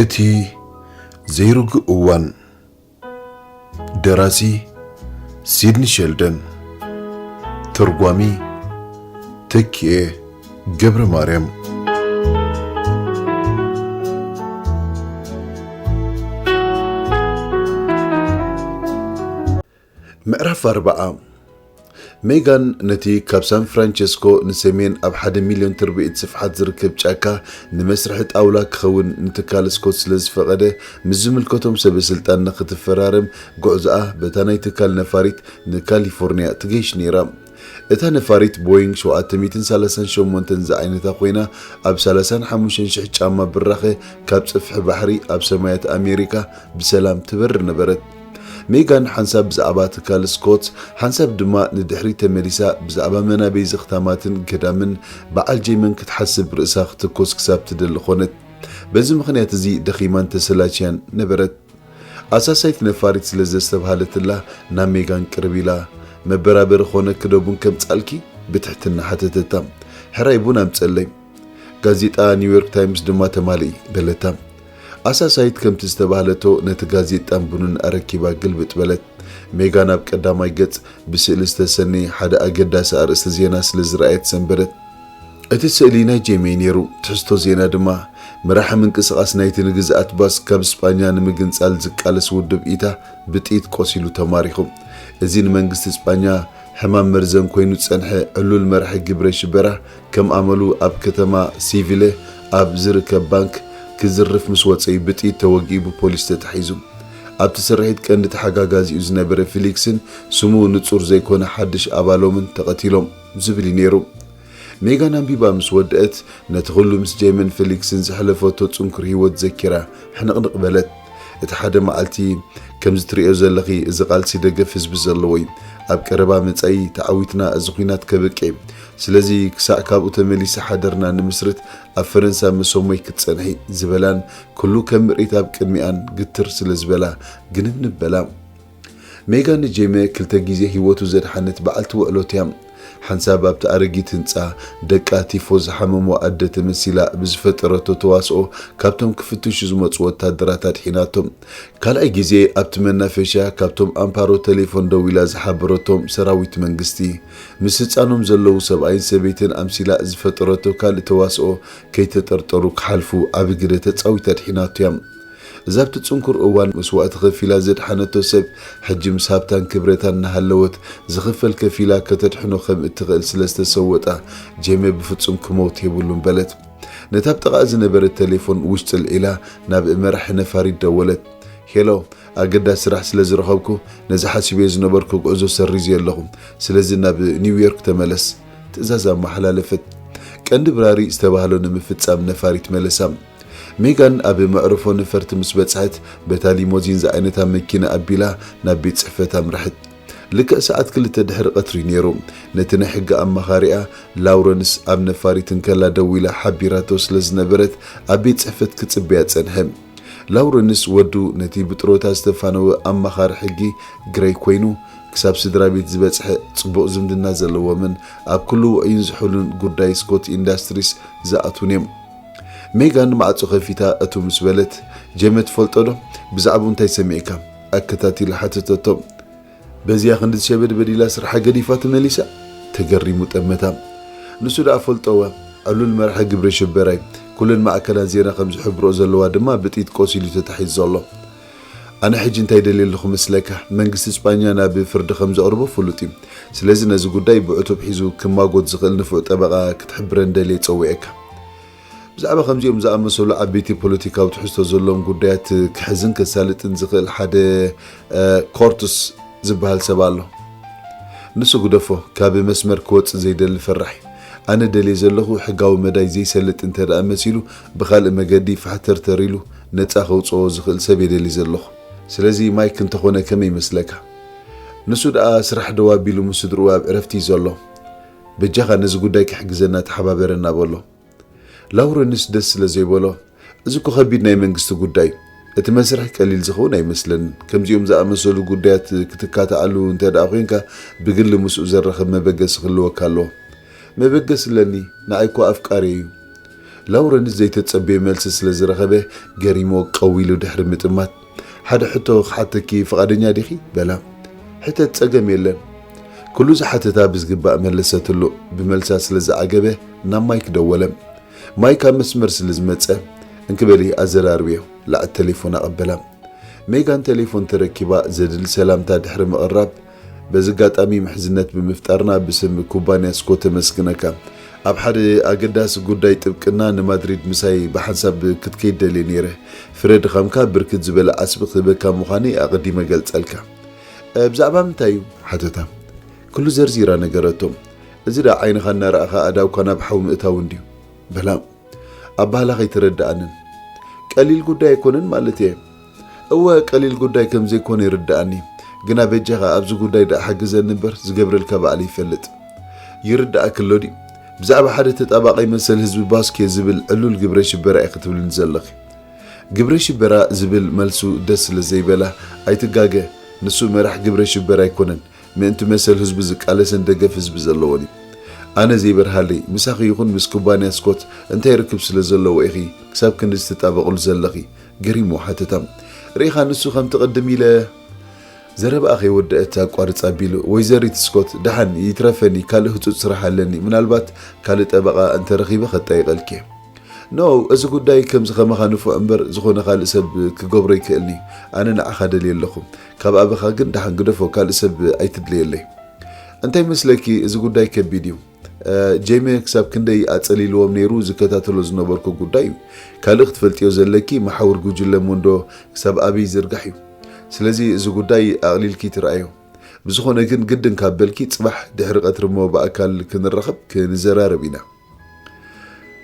እቲ ዘይርጉእ እዋን። ደራሲ ሲድኒ ሸልደን። ተርጓሚ ተኪኤ ገብረ ማርያም። ምዕራፍ ኣርብዓ። ሜጋን ነቲ ካብ ሳን ፍራንቸስኮ ንሰሜን ኣብ ሓደ ሚልዮን ትርብዒት ስፍሓት ዝርከብ ጫካ ንመስርሒ ጣውላ ክኸውን ንትካል ስኮት ስለ ዝፈቐደ፣ ምስ ዝምልከቶም ሰበ ስልጣን ንኽትፈራረም ጉዕዞኣ በታ ናይ ትካል ነፋሪት ንካሊፎርንያ ትገይሽ ነይራ። እታ ነፋሪት ቦይንግ ሸውዓተ ሚእትን ሰላሳን ሸሞንተን ዝዓይነታ ኮይና፣ ኣብ ሰላሳን ሓሙሽተን ሽሕ ጫማ ብራኸ ካብ ጽፍሒ ባሕሪ ኣብ ሰማያት ኣሜሪካ ብሰላም ትበርር ነበረት። ሜጋን ሓንሳብ ብዛዕባ ትካል ስኮት፣ ሓንሳብ ድማ ንድሕሪት ተመሊሳ ብዛዕባ መናበይ ዘኽታማትን ገዳምን በዓል ጄመን ክትሓስብ ርእሳ ክትኮስ ክሳብ ትደሊ ኾነት። በዚ ምኽንያት እዚ ደኺማን ተሰላችያን ነበረት። ኣሳሳይት ነፋሪት ስለ ዘስተብሃለትላ ናብ ሜጋን ቅርብ ኢላ፣ "መበራበሪ ኾነኪ ዶ ቡን ከምጻልኪ?" ብትሕትና ሓተተታ። "ሕራይ ቡን ኣምጸለይ። ጋዜጣ ኒውዮርክ ታይምስ ድማ ተማልኢ" በለታ። ኣሳሳይት ከምቲ ዝተባህለቶ ነቲ ጋዜጣን ቡንን ኣረኪባ ግልብጥ በለት። ሜጋን ኣብ ቀዳማይ ገጽ ብስእሊ ዝተሰነየ ሓደ ኣገዳሲ ኣርእስቲ ዜና ስለ ዝረኣየት ሰንበደት። እቲ ስእሊ ናይ ጄመይ ነይሩ። ትሕዝቶ ዜና ድማ፣ መራሒ ምንቅስቓስ ናይቲ ንግዝኣት ባስክ ካብ ስጳኛ ንምግንጻል ዝቃለስ ውድብ ኢታ ብጥይት ቆሲሉ ተማሪኹ። እዚ ንመንግስቲ ስጳኛ ሕማም መርዘን ኮይኑ ዝጸንሐ ዕሉል መራሒ ግብረ ሽበራ፣ ከም ኣመሉ ኣብ ከተማ ሲቪለ ኣብ ዝርከብ ባንክ ክዝርፍ ምስ ወጸ እዩ ብጥይት ተወጊኡ ብፖሊስ ተታሒዙ። ኣብቲ ስርሒት ቀንዲ ተሓጋጋዚኡ ዝነበረ ፊሊክስን ስሙ ንጹር ዘይኮነ ሓድሽ ኣባሎምን ተቐቲሎም ዝብል እዩ ነይሩ። ሜጋን ኣንቢባ ምስ ወደአት፣ ነቲ ኩሉ ምስ ጄመን ፊሊክስን ዘሕለፈቶ ጽንኩር ህይወት ዘኪራ ሕንቕንቕ በለት። እቲ ሓደ መዓልቲ፣ ከምዚ ትርእዮ ዘለኺ፣ እዚ ቃልሲ ደገፍ ህዝቢ ዘለዎ እዩ። ኣብ ቀረባ መጻኢ ተዓዊትና እዚ ኲናት ከብቅዕ እዩ። ስለዚ ክሳዕ ካብኡ ተመሊሰ ሓደርና ንምስርት ኣብ ፈረንሳ መሰሞይ ክትጸንሒ ዝበላን ኩሉ ከም ምርኢት ኣብ ቅድሚኣን ግትር ስለ ዝበላ ግንብንብ በላ። ሜጋን ንጄመ ክልተ ግዜ ህይወቱ ዘድሓነት በዓልቲ ውዕሎት እያ። ሓንሳብ ኣብቲ ኣረጊት ህንጻ ደቃ ቲፎ ዝሓመሞ ኣደ ተመሲላ ብዝፈጠረቶ ተዋስኦ ካብቶም ክፍትሹ ዝመጹ ወታደራት ኣድሒናቶም። ካልኣይ ግዜ ኣብቲ መናፈሻ ካብቶም ኣምፓሮ ቴሌፎን ደዊላ ዝሓበረቶም ሰራዊት መንግስቲ፣ ምስ ህጻኖም ዘለዉ ሰብኣይን ሰበይትን ኣምሲላ ዝፈጠረቶ ካልእ ተዋስኦ ከይተጠርጠሩ ክሓልፉ ዓቢ ግደ ተጻዊታ ኣድሒናቶ እያ። እዛ ኣብቲ ጽንኩር እዋን መስዋእቲ ከፊላ ዘድሓነቶ ሰብ፣ ሕጂ ምስ ሃብታን ክብረታን እናሃለወት፣ ዝኽፈል ከፊላ ከተድሕኖ ከም እትኽእል ስለ ዝተሰወጣ፣ ጄመ ብፍጹም ክመውት የብሉን በለት። ነታ ኣብ ጥቓኣ ዝነበረት ቴሌፎን ውሽጢ ኣልዒላ፣ ናብ መራሒ ነፋሪት ደወለት። "ሄሎ፣ ኣገዳሲ ስራሕ ስለ ዝረኸብኩ፣ ነዚ ሓሲበዮ ዝነበርኩ ጉዕዞ ሰሪዘዮ ኣለኹ። ስለዚ ናብ ኒውዮርክ ተመለስ" ትእዛዝ ኣመሓላለፈት። ቀንዲ ብራሪ ዝተባህሎ ንምፍጻም ነፋሪት መለሳ። ሜጋን ኣብ መዕርፎ ነፈርቲ ምስ በጽሐት፣ በታ ሊሞዚን ዝዓይነታ መኪና ኣቢላ ናብ ቤት ጽሕፈት ኣምርሐት። ልክዕ ሰዓት ክልተ ድሕሪ ቀትሪ ነይሩ። ነቲ ናይ ሕጊ ኣማኻሪኣ ላውረንስ ኣብ ነፋሪት እንከላ ደዊላ ሓቢራቶ ስለ ዝነበረት፣ ኣብ ቤት ጽሕፈት ክጽበያ ጸንሐ። ላውረንስ ወዱ ነቲ ብጥሮታ ዝተፋነወ ኣማኻሪ ሕጊ ግረይ ኮይኑ፣ ክሳብ ስድራ ቤት ዝበጽሐ ጽቡቕ ዝምድና ዘለዎምን ኣብ ኩሉ ውዑይን ዝሑልን ጉዳይ ስኮት ኢንዳስትሪስ ዝኣትዉን እዮም። ሜጋን ማዕጾ ከፊታ እቱ ምስ በለት፣ "ጄመ ትፈልጦ ዶ? ብዛዕባኡ እንታይ ሰሚዕካ?" ኣከታቲላ ሓተተቶ። "በዚኣ ክንዲ ሸበድበድ ኢላ ስርሓ ገዲፋ ተመሊሳ?" ተገሪሙ ጠመታ። "ንሱ ደኣ ፈልጦወ፣ ዕሉል መራሒ ግብረ ሽበራይ። ኩለን ማዕከናት ዜና ከም ዝሕብርኦ ዘለዋ ድማ ብጥይት ቆሲሉ ተታሒዙ ዘሎ። ኣነ ሕጂ እንታይ ደልየ ኣለኹ መስለካ? መንግስቲ ስጳኛ ናብ ፍርዲ ከም ዘቕርቦ ፍሉጥ እዩ። ስለዚ ነዚ ጉዳይ ብዕቱብ ሒዙ ክማጎት ዝኽእል ንፉዕ ጠበቓ ክትሕብረን ደልየ ጸዊዐካ። ብዛዕባ ከምዚኦም ዝኣመሰሉ ዓበይቲ ፖለቲካዊ ትሕዝቶ ዘለዎም ጉዳያት ክሕዝን ከሳልጥን ዝኽእል ሓደ፣ እ፣ ኮርቱስ ዝበሃል ሰብ ኣሎ። ንሱ ግደፎ፣ ካብ መስመር ክወጽእ ዘይደሊ ፈራሕ እዩ። ኣነ ደልየ ዘለኹ ሕጋዊ መዳይ ዘይሰልጥ እንተ ደኣ መሲሉ ብኻልእ መገዲ ፋሕተርተር ኢሉ ነጻ ከውጽኦ ዝኽእል ሰብ እየ ደልየ ዘለኹ። ስለዚ ማይክ እንተኾነ ከመይ ይመስለካ? ንሱ ደኣ ስራሕ ደው ኣቢሉ ምስ ስድርኡ ኣብ ዕረፍቲ እዩ ዘሎ። በጃኻ ነዚ ጉዳይ ክሕግዘና ተሓባበረና በሎ። ላውረንስ ደስ ስለ ዘይበሎ፣ "እዚ እኮ ከቢድ ናይ መንግስቲ ጉዳይ፣ እቲ መስርሕ ቀሊል ዝኸውን ኣይመስለንን። ከምዚኦም ዝኣመሰሉ ጉዳያት ክትካታዓሉ እንተ ደኣ ኮይንካ፣ ብግሊ ምስኡ ዘራኽብ መበገሲ ክህልወካ ኣለዎ።" "መበገሲ ኣለኒ፣ ንዓይ እኮ ኣፍቃሪ እዩ። ላውረንስ ዘይተጸበዮ መልሲ ስለ ዝረኸበ፣ ገሪሞ ቀዊሉ ድሕሪ ምጥማት፣ "ሓደ ሕቶ ክሓተኪ ፍቓደኛ ዲኺ?" በላ። "ሕተት፣ ጸገም የለን።" ኩሉ ዝሓተታ ብዝግባእ መለሰትሉ። ብመልሳ ስለ ዝዓገበ ናብ ማይክ ደወለ። ማይክ ኣብ መስመር ስለ ዝመጸ፣ "እንክበሊ ኣዘራርብዮ" ላዕት ቴሌፎን ኣቐበላ። ሜጋን ቴሌፎን ተረኪባ ዘድሊ ሰላምታ ድሕሪ ምቕራብ፣ "በዚ ኣጋጣሚ ምሕዝነት ብምፍጣርና ብስም ኩባንያ ስኮት ተመስግነካ። ኣብ ሓደ ኣገዳሲ ጉዳይ ጥብቅና ንማድሪድ ምሳይ ብሓንሳብ ክትከይድ ደልየ ነይረ። ፍረ ድኻምካ ብርክት ዝበለ ዓስቢ ክህበካ ምዃነይ ኣቐዲመ ገልጸልካ።" "እ፣ ብዛዕባ ምንታይ እዩ?" ሓተታ። ኩሉ ዘርዚራ ነገረቶ። "እዚ ደኣ ዓይንኻ እናረኣኻ ኣእዳውካ ናብ ሓዊ ምእታው እንድዩ?" በላ። ኣባህላ ከይተረድኣንን። "ቀሊል ጉዳይ ኣይኮነን ማለት እየ?" "እወ፣ ቀሊል ጉዳይ ከም ዘይኮነ ይርድኣኒ። ግና በጃኻ ኣብዚ ጉዳይ ደኣ ሓግዘኒ እምበር፣ ዝገብረልካ ባዕለይ ይፈልጥ።" "ይርድኣኪ ኣሎ ድዩ? ብዛዕባ ሓደ ተጣባቓይ መሰል ህዝቢ ባስኬ ዝብል ዕሉል ግብረ ሽበራ ኢኺ ትብልኒ ዘለኺ?" "ግብረ ሽበራ" ዝብል መልሱ ደስ ስለ ዘይበላ፣ "ኣይትጋገ፣ ንሱ መራሕ ግብረ ሽበራ ኣይኮነን። ምእንቲ መሰል ህዝቡ ዝቃለስን ደገፍ ህዝቢ ዘለዎን እዩ። ኣነ ዘይበርሃለይ፣ ምሳኺ ይኹን ምስ ኩባንያ ስኮት እንታይ ርክብ ስለ ዘለዎ ኢኺ ክሳብ ክንድዚ ትጣበቕሉ ዘለኺ?" ገሪሙ ሓተታ። "ርኢኻ፣ ንሱ ከምቲ ቅድም ኢለ" ዘረባኣ ከይወደአት ኣቋርጻ ኣቢሉ፣ "ወይዘሪት ስኮት፣ ደሓን ይትረፈኒ፣ ካልእ ህጹጽ ስራሕ ኣለኒ። ምናልባት ካልእ ጠበቓ እንተረኺበ ከጣይቐልኪ እየ።" "ኖ፣ እዚ ጉዳይ ከምዚ ከማኻ ንፉዕ እምበር፣ ዝኾነ ካልእ ሰብ ክገብሮ ይክእልኒ። ኣነ ንዓኻ ደልየ ኣለኹ። ካብ ኣበኻ ግን ደሓን ግደፎ፣ ካልእ ሰብ ኣይትድለየለይ።" "እንታይ መስለኪ፣ እዚ ጉዳይ ከቢድ እዩ። እ፣ ጄሜ ክሳብ ክንደይ ኣጸሊልዎም ነይሩ ዝከታተሎ ዝነበርኩ ጉዳይ እዩ። ካልእ ክትፈልጥዮ ዘለኪ፣ መሓውር ጉጅለ ሞንዶ ክሳብ ኣበይ ዝርጋሕ እዩ። ስለዚ እዚ ጉዳይ ኣቕሊልኪ ትረኣዮ። ብዝኾነ ግን፣ ግድን ካብ በልኪ፣ ጽባሕ ድሕሪ ቀትሪ እሞ ብኣካል ክንራኸብ፣ ክንዘራረብ ኢና።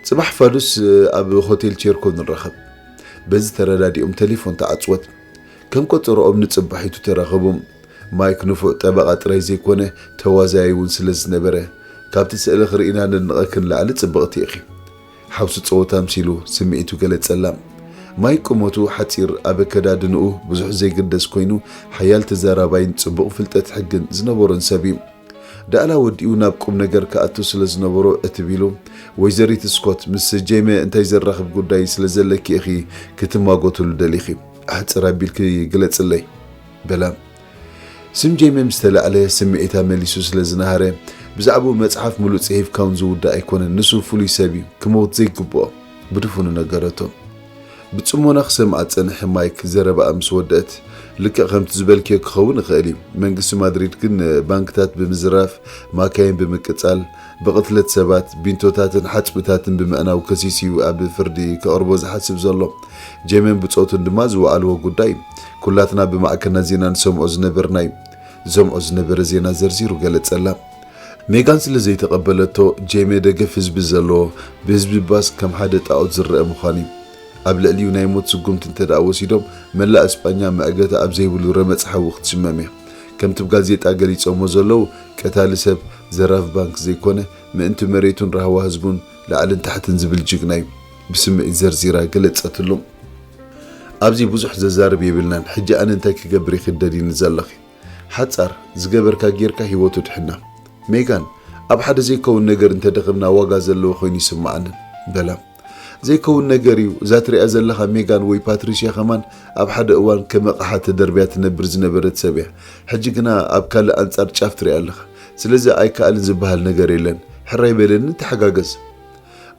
ጽባሕ ፋዱስ ኣብ ሆቴል ቼርኮ ንራኸብ።" በዚ ተረዳዲኦም ቴሌፎን ተዓጽወት። ከም ቆጸሮኦም ንጽባሒቱ ተራኸቡ። ማይክ ንፉዕ ጠበቓ ጥራይ ዘይኮነ፣ ተዋዛያይ እውን ስለ ዝነበረ፣ "ካብቲ ስእልኺ ርኢና ነድንቐኪ ንላዕሊ ጽብቕቲ ኢኺ።" ሓውሲ ጸወታ ኣምሲሉ ስምዒቱ ገለጸላ። ማይክ ቁመቱ ሓጺር፣ ኣብ ኣከዳድንኡ ብዙሕ ዘይግደስ ኮይኑ፣ ሓያል ተዛራባይን ጽቡቕ ፍልጠት ሕግን ዝነበሮን ሰብ እዩ። ዳእላ ወዲኡ ናብ ቁም ነገር ክኣቱ ስለ ዝነበሮ ዕትብ ኢሉ፣ "ወይዘሪት ስኮት፣ ምስ ጄሜ እንታይ ዘራኽብ ጉዳይ ስለ ዘለኪ ኢኺ ክትማጎትሉ ደሊኺ? ኣሕጽር ኣቢልኪ ግለጽለይ" በላ። ስም ጄሜ ምስ ተላዕለ፣ ስምዒታ መሊሱ ስለ ዝነሃረ፣ "ብዛዕባኡ መጽሓፍ ምሉእ ጽሒፍካ እውን ዝውዳእ ኣይኮነን። ንሱ ፍሉይ ሰብ እዩ፣ ክመውት ዘይግብኦ" ብድፉኑ ነገረቶ። ብጽሞና ክሰምዓ ጸንሐ ማይክ ዘረባኣ ምስ ወደአት፣ "ልክዕ ከምቲ ዝበልክዮ ክኸውን ይኽእል እዩ። መንግስቲ ማድሪድ ግን ባንክታት ብምዝራፍ፣ ማካይን ብምቅጻል፣ ብቕትለት ሰባት፣ ቢንቶታትን ሓጽብታትን ብምዕናው ከሲሱ እዩ ኣብ ፍርዲ ከቕርቦ ዝሓስብ ዘሎ። ጄሜን ብጾቱን ድማ ዝወዓልዎ ጉዳይ ኩላትና ብማዕከናት ዜና ንሰምዖ ዝነበርና እዩ።" ዝሰምዖ ዝነበረ ዜና ዘርዚሩ ገለጸላ። ሜጋን ስለ ዘይተቐበለቶ፣ ጄሜ ደገፍ ህዝቢ ዘለዎ፣ ብህዝቢ ባስ ከም ሓደ ጣኦት ዝረአ ምዃኑ እዩ። ኣብ ልዕሊኡ ናይ ሞት ስጉምቲ እንተ ደኣ ወሲዶም፣ መላእ እስጳኛ መዕገቲ ኣብ ዘይብሉ ረመጽ ሓዊ ክትሽመም እያ። ከምቲ ብጋዜጣ ገሊጾሞ ዘለዉ፣ ቀታሊ ሰብ፣ ዘራፊ ባንክ ዘይኮነ፣ ምእንቲ መሬቱን ራህዋ ህዝቡን ላዕልን ታሕትን ዝብል ጅግና እዩ። ብስምዒት ዘርዚራ ገለጸትሉ። "ኣብዚ ብዙሕ ዘዛርብ የብልናን። ሕጂ ኣነ እንታይ ክገብር ኢኺ ትደልይኒ ዘለኺ?" "ሓጻር፣ ዝገበርካ ጌርካ ህይወቱ ድሕና። ሜጋን፣ ኣብ ሓደ ዘይከውን ነገር እንተደኺምና ዋጋ ዘለዎ ኮይኑ ይስምዓኒ" በላ። "ዘይከውን ነገር እዩ። እዛ ትሪኣ ዘለኻ ሜጋን ወይ ፓትሪሽያ ከማን ኣብ ሓደ እዋን ከም ኣቕሓ ተደርብያ ትነብር ዝነበረት ሰብ እያ። ሕጂ ግና ኣብ ካልእ ኣንጻር ጫፍ ትሪኣ ኣለኻ። ስለዚ ኣይከኣልን ዝበሃል ነገር የለን። ሕራይ በለኒ፣ ተሓጋገዝ።"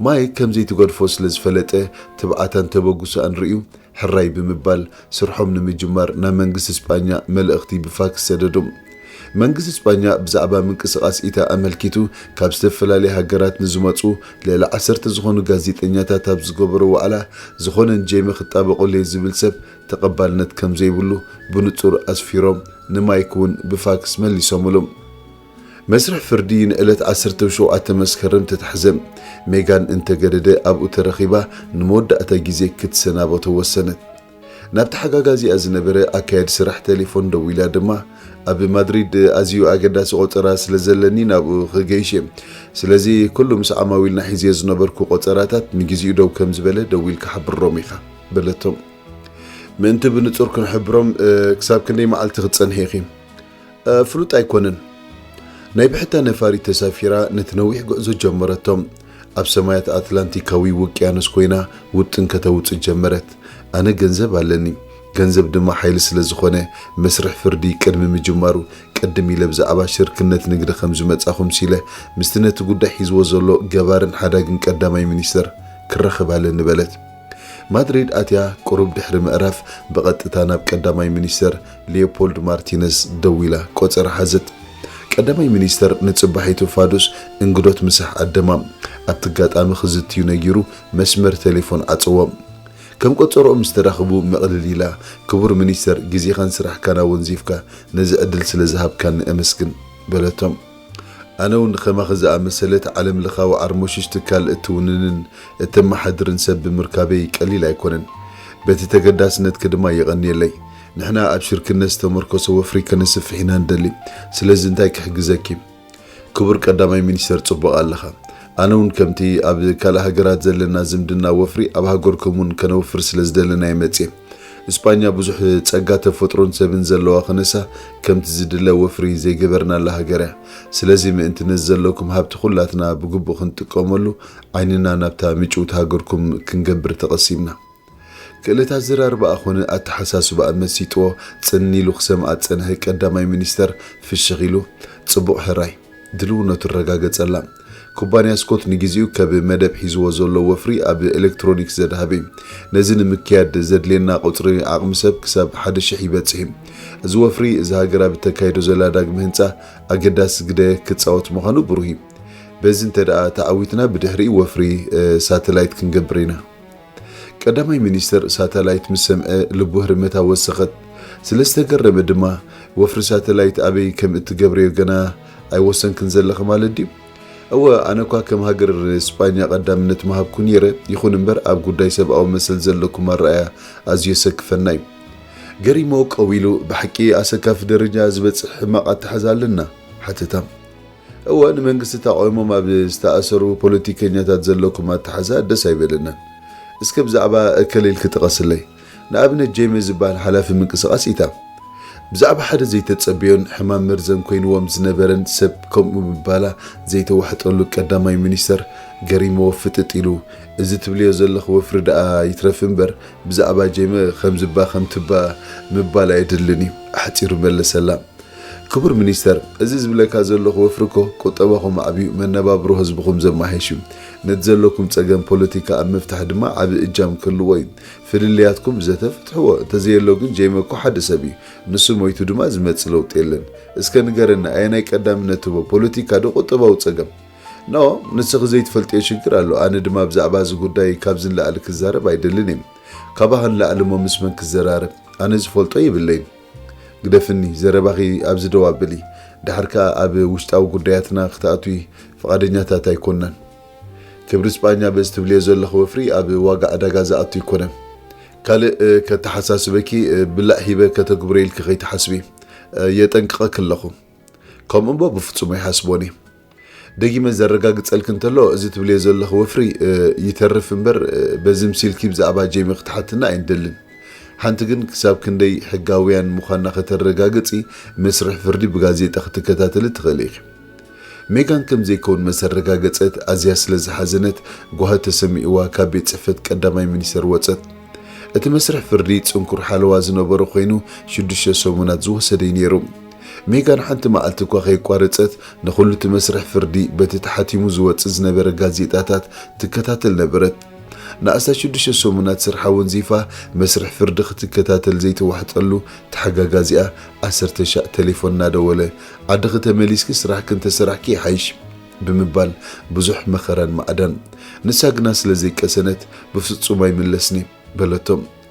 ማይክ ከም ዘይትገድፎ ስለ ዝፈለጠ፣ ትብዓታን ተበግሶኣን ርእዩ፣ ሕራይ ብምባል ስርሖም ንምጅማር ናብ መንግስቲ እስጳኛ መልእኽቲ ብፋክስ ሰደዱ። መንግስቲ እስጳኛ ብዛዕባ ምንቅስቓስ ኢታ ኣመልኪቱ ካብ ዝተፈላለያ ሃገራት ንዝመጹ ልዕሊ ዓሰርተ ዝኾኑ ጋዜጠኛታት ኣብ ዝገበሮ ዋዕላ፣ ዝኾነ ንጄሚ ክጣበቐሉ እየ ዝብል ሰብ ተቐባልነት ከም ዘይብሉ ብንጹር ኣስፊሮም ንማይክ እውን ብፋክስ መሊሶምሉ። መስርሕ ፍርዲ ንዕለት ዓሰርተ ሸውዓተ መስከረም ተታሕዘ። ሜጋን እንተገደደ ኣብኡ ተረኺባ ንመወዳእታ ግዜ ክትሰናበቶ ወሰነት። ናብ ተሓጋጋዚኣ ዝነበረ ኣካያዲ ስራሕ ቴሌፎን ደዊላ ድማ፣ "ኣብ ማድሪድ ኣዝዩ ኣገዳሲ ቆጸራ ስለ ዘለኒ ናብኡ ክገይሽ እየ። ስለዚ ኩሉ ምስ ዓማዊልና ሒዝዮ ዝነበርኩ ቆጸራታት ንግዜኡ ደው ከም ዝበለ ደዊልካ ሓብሮም ኢኻ" በለቶ። "ምእንቲ ብንጹር ክንሕብሮም፣ እ፣ ክሳብ ክንደይ መዓልቲ ክትጸንሒ ኢኺ?" "እ፣ ፍሉጥ ኣይኮነን።" ናይ ብሕታ ነፋሪት ተሳፊራ ነቲ ነዊሕ ጉዕዞ ጀመረቶ። ኣብ ሰማያት ኣትላንቲካዊ ውቅያኖስ ኮይና ውጥን ከተውጽእ ጀመረት። ኣነ ገንዘብ ኣለኒ፣ ገንዘብ ድማ ሓይሊ ስለ ዝኾነ፣ መስርሕ ፍርዲ ቅድሚ ምጅማሩ ቅድም ኢለ ብዛዕባ ሽርክነት ንግዲ ከም ዝመጻኹ ምሲለ፣ ምስቲ ነቲ ጉዳይ ሒዝዎ ዘሎ ገባርን ሓዳግን ቀዳማይ ሚኒስተር ክራኸብ ኣለኒ በለት። ማድሪድ ኣትያ ቁሩብ ድሕሪ ምዕራፍ፣ ብቐጥታ ናብ ቀዳማይ ሚኒስተር ሊዮፖልድ ማርቲነስ ደዊላ ቆጸራ ሓዘት። ቀዳማይ ሚኒስተር ንጽባሒቱ ፋዱስ እንግዶት ምሳሕ ዓደማ፣ ኣብቲ ኣጋጣሚ ክዝትዩ ነጊሩ መስመር ቴሌፎን ዓጸዎ። ከም ቆጸሮኦም ምስ ተራኸቡ ምቕልል ኢላ፣ "ክቡር ሚኒስተር፣ ግዜኻን ስራሕካን ኣወንዚፍካ ነዚ ዕድል ስለ ዝሃብካኒ ኣመስግን" በለቶም። ኣነ እውን ከማኺ ዝኣመሰለት ዓለምለኻዊ ዓርሞሽሽ ትካል እትውንንን እተመሓድርን ሰብ ብምርካበይ ቀሊል ኣይኮነን። በቲ ተገዳስነትኪ ድማ የቐንየለይ። ንሕና ኣብ ሽርክነት ዝተመርኮሰ ወፍሪ ከነስፍሕ ኢና ንደሊ። ስለዚ እንታይ ክሕግዘኪ? ክቡር ቀዳማይ ሚኒስተር፣ ጽቡቕ ኣለኻ። ኣነ እውን ከምቲ ኣብ ካልእ ሃገራት ዘለና ዝምድና ወፍሪ ኣብ ሃገርኩም እውን ከነውፍር ስለ ዝደለና እየ መጽየ። እስጳኛ ብዙሕ ጸጋ ተፈጥሮን ሰብን ዘለዋ ክነሳ፣ ከምቲ ዝድለ ወፍሪ ዘይገበርናላ ሃገር እያ። ስለዚ ምእንቲ ነዚ ዘለኩም ሃብቲ ኩላትና ብግቡእ ክንጥቀመሉ ዓይንና ናብታ ምጭውቲ ሃገርኩም ክንገብር ተቐሲምና። ክእለት ኣዘራርባኣ ኾነ ኣተሓሳስባኣ መሲጥዎ ጽን ኢሉ ክሰምዓ ዝጸንሐ ቀዳማይ ሚኒስተር ፍሽኽ ኢሉ፣ "ጽቡቕ ሕራይ" ድልውነቱ ኣረጋገጸላ። ኩባንያ ስኮት ንግዜኡ ካብ መደብ ሒዝዎ ዘሎ ወፍሪ ኣብ ኤሌክትሮኒክስ ዘድሃበ እዩ። ነዚ ንምክያድ ዘድልየና ቁጽሪ ዓቕሚ ሰብ ክሳብ ሓደ ሽሕ ይበጽሕ እዩ። እዚ ወፍሪ እዛ ሃገር ኣብ እተካይዶ ዘላ ዳግመ ህንጻ ኣገዳሲ ግደ ክጻወት ምዃኑ ብሩህ እዩ። በዚ እንተ ደኣ ተዓዊትና ብድሕሪኡ ወፍሪ፣ እ፣ ሳተላይት ክንገብር ኢና። ቀዳማይ ሚኒስተር ሳተላይት ምስ ሰምዐ ልቡ ህርመታ ወሰኸት። ስለ ዝተገረመ ድማ፣ "ወፍሪ ሳተላይት ኣበይ ከም እትገብርዮ ገና ኣይወሰንክን ዘለኺ ማለት ድዩ?" "እወ፣ ኣነ እኳ ከም ሃገር ስጳኛ ቀዳምነት ምሃብኩ ነይረ፣ ይኹን እምበር ኣብ ጉዳይ ሰብኣዊ መሰል ዘለኩም ኣረኣእያ ኣዝዩ የሰክፈና እዩ።" ገሪሞ ቀው ኢሉ፣ "ብሓቂ ኣሰካፊ ደረጃ ዝበጽሕ ሕማቕ ኣተሓዛ ኣለና?" ሓተታ። "እወ፣ ንመንግስቲ ተቓዊሞም ኣብ ዝተኣሰሩ ፖለቲከኛታት ዘለኩም ኣተሓዛ ደስ ኣይበለናን። እስከ ብዛዕባ እከለ ኢልኪ ጥቐስለይ። ንኣብነት ጄመ ዝበሃል ሓላፊ ምንቅስቓስ ኢታ። ብዛዕባ ሓደ ዘይተጸበዮን ሕማም መርዘን ኮይንዎም ዝነበረን ሰብ ከምኡ ምባላ ዘይተዋሕጠሉ ቀዳማይ ሚኒስተር ገሪምዎ ፍጥጥ ኢሉ፣ 'እዚ ትብልዮ ዘለኺ ወፍሪ ደኣ ይትረፍ እምበር፣ ብዛዕባ ጄመ ከምዚባ ከምቲባ ምባል ኣየድልን እዩ,' ኣሕጺሩ መለሰላ። ክቡር ሚኒስተር፣ እዚ ዝብለካ ዘለኹ ወፍሪ እኮ ቁጠባኹም ኣዕብዩ፣ መነባብሮ ህዝብኹም ዘማሕይሽ እዩ። ነቲ ዘለኩም ጸገም ፖለቲካ ኣብ ምፍታሕ ድማ ዓቢ እጃም ክህልዎ እዩ። ፍልልያትኩም ብዘተ ፍትሕዎ፣ እንተዘየሎ ግን ጄመ እኮ ሓደ ሰብ እዩ። ንሱ ሞይቱ ድማ ዝመጽእ ለውጢ የለን። እስከ ንገረኒ፣ ኣየናይ ቀዳምነት ትህቦ፣ ፖለቲካ ዶ ቁጠባዊ ጸገም?" "ኖ፣ ንስኺ ዘይትፈልጥዮ ሽግር ኣሎ። ኣነ ድማ ብዛዕባ እዚ ጉዳይ ካብዚ ንላዕሊ ክዛረብ ኣይደልን እየ። ካባኺ ንላዕሊ እሞ ምስ መን ክዘራረብ? ኣነ ዝፈልጦ የብለይን። ግደፍኒ፣ ዘረባኺ ኣብዚ ደው ኣብሊ። ደሓር ከኣ ኣብ ውሽጣዊ ጉዳያትና ክትኣትዊ ፍቓደኛታት ኣይኮናን። ክብሪ ስጳኛ በዚ ትብልዮ ዘለኺ ወፍሪ ኣብ ዋጋ ዕዳጋ ዝኣቱ ኣይኮነን። ካልእ፣ እ፣ ከተሓሳስበኪ፣ እ፣ ብላዕ ሂበ ከተግብሮ ኢልኪ ከይትሓስቢ፣ እ፣ የጠንቅቐኪ ኣለኹ። ከምኡ እምበር ብፍጹም ኣይሓስቦን እየ። ደጊመ ዘረጋግጸልኪ እንተሎ፣ እዚ ትብልዮ ዘለኺ ወፍሪ፣ እ፣ ይተርፍ እምበር፣ እ፣ በዚ ምሲልኪ ብዛዕባ ጄሚ ክትሓትኒ ኣይንደልን። ሓንቲ ግን ክሳብ ክንደይ ሕጋውያን ምዃንና ከተረጋግጺ መስርሕ ፍርዲ ብጋዜጣ ክትከታተሊ ትኽእሊ ኢኺ።" ሜጋን ከም ዘይከውን መሰረጋገጸት ኣዝያ ስለ ዝሓዘነት ጓሂ ተሰሚዕዋ ካብ ቤት ጽሕፈት ቀዳማይ ሚኒስተር ወጸት። እቲ መስርሕ ፍርዲ ጽንኩር ሓለዋ ዝነበሮ ኮይኑ ሽዱሽተ ሰሙናት ዝወሰደ እዩ ነይሩ። ሜጋን ሓንቲ መዓልቲ እኳ ከየቋረጸት ንኹሉ እቲ መስርሕ ፍርዲ በቲ ተሓቲሙ ዝወጽእ ዝነበረ ጋዜጣታት ትከታተል ነበረት። ንኣስታት ሽዱሽተ ሰሙናት ስርሓ ወንዚፋ መስርሕ ፍርዲ ክትከታተል ዘይተዋሕጠሉ ተሓጋጋዚኣ ዓሰርተ ሻዕ ቴሌፎን እናደወለ፣ "ዓድኺ ተመሊስኪ ስራሕኪ እንተሰራሕኪ ይሓይሽ" ብምባል ብዙሕ መኸራን ማዕዳን። ንሳ ግና ስለ ዘይቀሰነት፣ "ብፍጹም ኣይምለስኒ" በለቶ።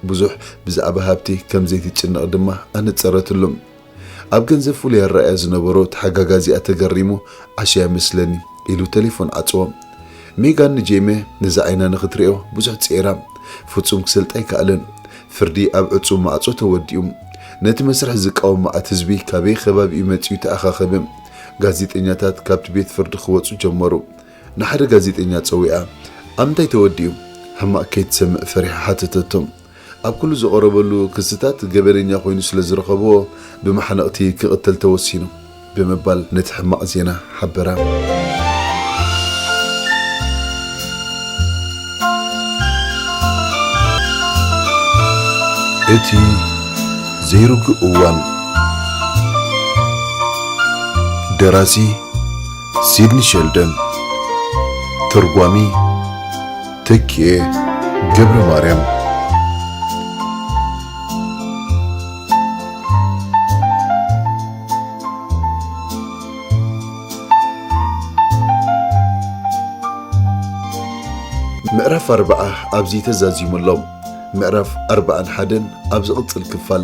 ብዙሕ ብዛዕባ ሃብቲ ከም ዘይትጭነቕ ድማ ኣነጸረትሉ። ኣብ ገንዘብ ፍሉይ ኣረኣእያ ዝነበሮ ተሓጋጋዚኣ ተገሪሙ፣ "ዓሽያ መስለኒ" ኢሉ ቴሌፎን ዓጽዎ። ሜጋን ንጄመ ነዚ ዓይና ንኽትሪኦ ብዙሕ ጽዒራ። ፍጹም ክሰልጣ ኣይከኣለን። ፍርዲ ኣብ ዕጹው ማዕጾ ተወዲኡ። ነቲ መስርሕ ዝቃወም መዓት ህዝቢ ካበይ ከባቢ'ዩ መጺኡ ተኣኻኸበ። ጋዜጠኛታት ካብቲ ቤት ፍርዲ ክወጹ ጀመሩ። ንሓደ ጋዜጠኛ ጸዊዓ፣ "ኣብ ምንታይ ተወዲኡ?" ሕማቕ ከይትሰምዕ ፈሪሓ ሓተተቶ። ኣብ ኩሉ ዝቐረበሉ ክስታት ገበነኛ ኮይኑ ስለ ዝረኸብዎ፣ ብማሕነቕቲ ክቕተል ተወሲኑ ብምባል ነቲ ሕማቕ ዜና ሓበራ። እቲ ዘይርጉእ እዋን። ደራሲ ሲድኒ ሸልደን። ተርጓሚ ተኪኤ ገብረ ማርያም። ምዕራፍ ኣርብዓ ኣብዚ ተዛዚሙ ኣሎ። ምዕራፍ ኣርብዓን ሓደን ኣብ ዝቕጽል ክፋል።